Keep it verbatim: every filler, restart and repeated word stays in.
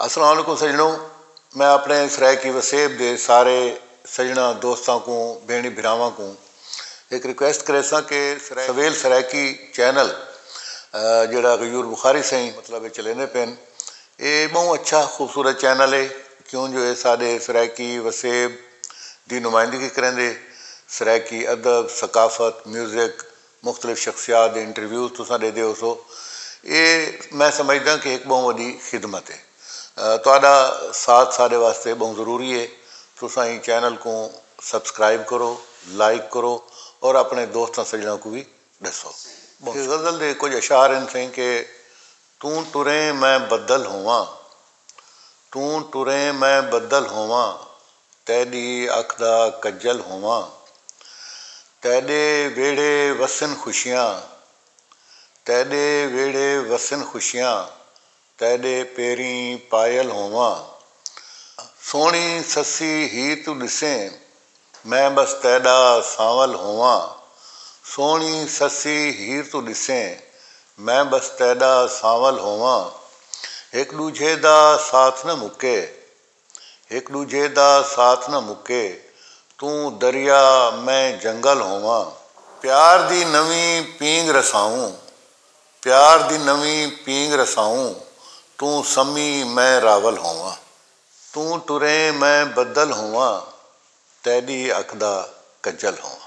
السلام علیکم سڄݨو، میں اپݨے سرائیکی وسیب دے سارے سڄݨاں دوستاں کوں، بھیݨیں بھراواں کوں ہک ریکویسٹ کریساں کہ سرائے-، سویل سرائیکی چینل، آ، جیڑھا غیور بخاری سئیں مطلب چلیندے پئن، اے ٻہوں اچھا خوبصورت چینل ہے، کیوں جو اے ساݙے سرائیکی وسیب دی نمائندگی کریندے، سرائیکی ادب، ثقافت، میوزک، مختلف شخصیات دے انٹرویوز تساں ݙیندے ہوسو۔ اے میں سمجھداں کہ ہک ٻہوں وݙی خدمت ہے۔ آ، تہاݙا ساتھ ساݙے واسطے ٻہوں ضروری ہے۔ تساں ایں چینل کوں سبسکرائب کرو، لائک کرو اور اپݨے دوستاں سڄݨاں کوں وی ݙسو۔ ہک غزل دے کجھ اشعار ہن سئیں کہ توں ٹریں میں بدل ہوواں، توں ٹریں میں بدل ہوواں، تیݙی اکھ دا کجل ہوواں۔ تیݙے ویڑھے وسن خوشیاں، تیݙے ویڑھے وسن خوشیاں، تیݙے پیریں پائل ہوواں۔ سوہݨی سسی ہیر توں ݙسیں، میں بس تیݙا سانول ہوواں۔ سوہݨی سسی ہیر توں ݙسیں، میں بس تیݙا سانول ہوواں۔ ہک ݙوجھے دا ساتھ نہ مکے، ہک ݙوجھے دا ساتھ نہ مکے، توں دریا میں جنگل ہوواں۔ پیار دی نویں پینگ رساؤں، پیار دی نویں پینگ رساؤں، توں سمی میں راول ہوواں۔ توں ٹریں میں بدل ہوواں، تیݙی اکھ دا کجل ہوواں۔